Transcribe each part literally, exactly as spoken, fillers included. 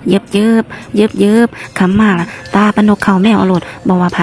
เยิบเยิบ เยิบเยิบ คำมาละ ตาปานนกเข้าแมวเอาโลด บ่ว่าไผ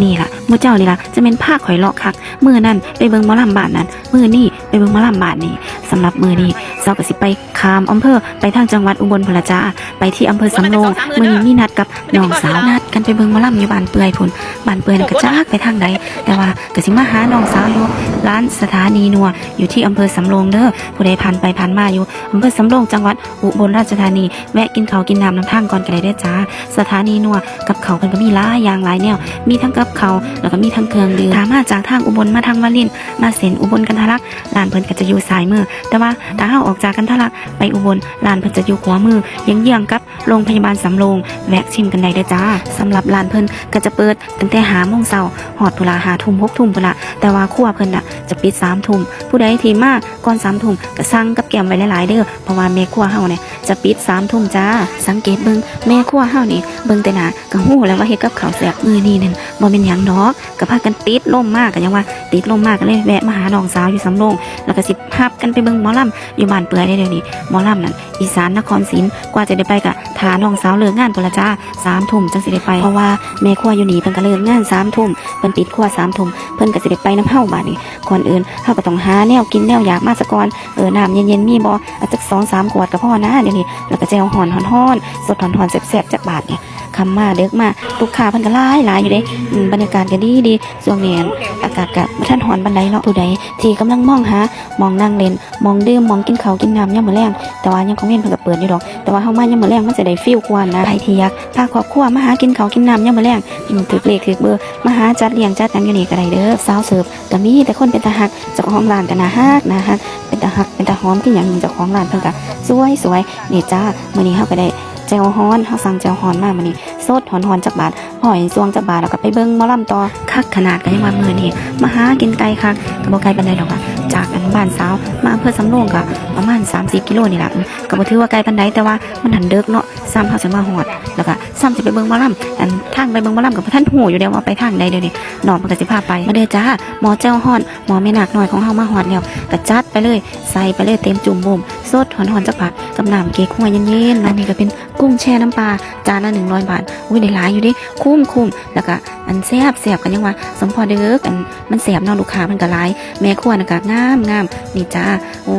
นี่ล่ะ หมู่เจ้านี่ล่ะ จะแม่นพาข่อยเลาะคัก มื้อนั้นไปเบิ่งหมอลำบ้านนั้น มื้อนี้ไปเบิ่งหมอลำบ้านนี้ สำหรับมื้อนี้ เซาก็สิไปข้ามอำเภอ ไปทางจังหวัดอุบลพุ้นล่ะจ้า ไปที่อำเภอสำโรง มื้อนี้มีนัดกับน้องสาว นัดกันไปเบิ่งหมอลำอยู่บ้านเปื่อยพุ้น บ้านเปื่อยนั่นก็จักไปทางใด แต่ว่าก็สิมาหาน้องสาวอยู่ ร้านสถานีนัว อยู่ที่อำเภอสำโรงเด้อ ผู้ใดผ่านไปผ่านมาอยู่ อำเภอสำโรง จังหวัดอุบลราชธานี แวะกินข้าวกินน้ำนำทางก่อนก็ได้เด้อจ้า สถานีนัว กับข้าวเพิ่นก็มีหลายอย่างหลายแนว มีทั้งกับข้าว แล้วก็มีทั้งเครื่องดื่ม ถ้ามาจากทางอุบลมาทางวาริน มาเส้นอุบลกันทะลัก ร้านเพิ่นก็จะอยู่ซ้ายมือ แต่ว่าถ้าเฮาออกจากกันทะลักไปอุบล ร้านเพิ่นจะอยู่ขวามือ เยื้องๆกับโรงพยาบาลสำโรง แวะชิมกันได้เด้อจ้า สำหรับร้านเพิ่นก็จะเปิดตั้งแต่ห้าโมงเช้า ฮอดพุ้นล่ะ ห้าทุ่ม หกทุ่มพุ้นล่ะ แต่ว่าครัวเพิ่นน่ะจะปิดสามทุ่ม ผู้ใดที่มาก่อนสามทุ่มก็สั่งกับแกล้มไว้หลายๆเด้อ เพราะว่าแม่ครัวเฮาเนี่ยจะปิดสามทุ่มจ้า สังเกตเบิ่งแม่ครัวเฮานี่ เบิ่งแต่หน้าก็ฮู้แล้วว่าเฮ็ดกับข้าวแซ่บ มื้อนี้นั่นบ่แม่นหยังดอก ก็พากันติดลมมา ก็ยังว่าติดลมมา ก็เลยแวะมาหาน้องสาวอยู่สำโรง แล้วก็สิพากันไปเบิ่งหมอลำอยู่บ้านเปื่อยได้เดี๋ยวนี้ หมอลำนั่นอีสานนครศรี กว่าจะได้ไปก็ท่าน้องสาวเลิกงานพุ้นล่ะจ้า สามทุ่มจั่งสิได้ไป เพราะว่าแม่ครัวอยู่นี่เพิ่นก็เลิกงานสามทุ่ม เพิ่นปิดครัวสามทุ่ม เพิ่นก็สิได้ไปนำเฮาบาดนี้ ก่อนอื่นเฮาก็ต้องหาแนวกินแนวอยากมาซะก่อน เออ น้ำเย็นๆมีบ่ เอาจักสองสามขวดก็พอนะเดี๋ยวนี้ แล้วก็แจ่วฮ้อนฮ้อนๆ สดฮ้อนๆ แซ่บๆ จักบาดนี่ ค่ำมาเดิกมา ลูกค้าเพิ่นก็หลายหลายอยู่เด้ อืม บรรยากาศก็ดีดี ช่วงนี้อากาศก็บ่ทันฮ้อนปานใดเนาะ ผู้ใดที่กำลังมองหาหม่องนั่งเล่น หม่องดื่ม หม่องกินข้าวกินน้ำยามมื้อแลง แต่ว่ายามกลางเว็นเพิ่นก็เปิดอยู่ดอก แต่ว่าเฮามายามมื้อแลงมันสิได้ฟีลกว่านะ ใผที่อยากพาครอบครัวมาหากินข้าวกินน้ำยามมื้อแลง อืม ถืกเลขถืกเบอร์ มาหาจัดเลี้ยงจัดหยังอยู่นี่ก็ได้เด้อ สาวเสิร์ฟก็มีแต่คนเป็นตาฮัก เจ้าของร้านก็น่าฮักน่าฮัก เป็นตาฮักเป็นตาหอมคือหยัง เจ้าของร้านเพิ่นก็สวยสวย นี่จ้า มื้อนี้เฮาก็ได้แจ่วฮ้อน เฮาสั่งแจ่วฮ้อนมามื้อนี้ สดฮ้อนๆ จักบาด พอเห็นช่วงจักบาดแล้วก็ไปเบิ่งหมอลำต่อ คักขนาด ก็ยังว่ามื้อนี้มาหากินไกลคัก ก็บ่ไกลปานใดดอกล่ะ จากอันบ้านสาวมาอำเภอสำโรงก็ประมาณสามสิบกิโลนี่ล่ะ อืม ก็บ่ถือว่าไกลปานใด แต่ว่ามันหั้นเดิกเนาะ ซ้ำเฮาสิมาฮอด แล้วก็ซ้ำสิไปเบิ่งหมอลำ อันทางไปเบิ่งหมอลำก็บ่ทันฮู้อยู่เด้ว่าไปทางใดเดี๋ยวนี้ น้องเพิ่นก็สิพาไป มาเด้อจ้า หม้อแจ่วฮ้อน หม้อแม่นาคน้อยของเฮามาฮอดแล้ว ก็จัดไปเลย ใส่ไปเลยเต็มจุ่มบุ้ม สดฮ้อนๆ จักบาด กับน้ำเก๊กฮวยเย็นๆ อันนี้ก็เป็นกุ้งแช่น้ำปลา จานละหนึ่งร้อยบาท อุ้ย ได้หลายอยู่เด้ คุ้มๆ แล้วก็อันแซ่บๆ ก็ยังว่าสมพอเด้อ อันมันแซ่บเนาะ ลูกค้ามันก็หลาย แม่ครัวน่ะก็งามๆ นี่จ้า โอ้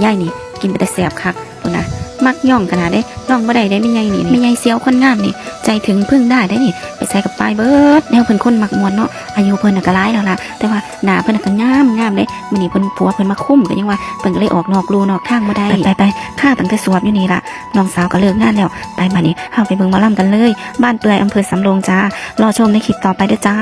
ยายนี่กินเป็นตาแซ่บคักพุ้นนะ มักย่องขนาดเด้ ย่องบ่ได้เด้ แม่ใหญ่นี่ แม่ใหญ่เสียวคนงามนี่ ใจถึงพึ่งได้เด้นี่ ไปใส่กับปายเบิด แนวเพิ่นคนมักม่วนเนาะ อายุเพิ่นน่ะก็หลายแล้วล่ะ แต่ว่าหน้าเพิ่นน่ะก็งามงามเด้ มื้อนี้เพิ่นผัวเพิ่นมาคุม ก็ยังว่าเพิ่นก็เลยออกนอกลู่นอกทางบ่ได้ ไปๆๆ ข้าตั้งแต่สวบอยู่นี่ล่ะ น้องสาวก็เลิกงานแล้ว ไปบัดนี้เฮาไปเบิ่งหมอลำกันเลย บ้านเปื่อย อำเภอสำโรงจ้า รอชมในคลิปต่อไปเด้อจ้า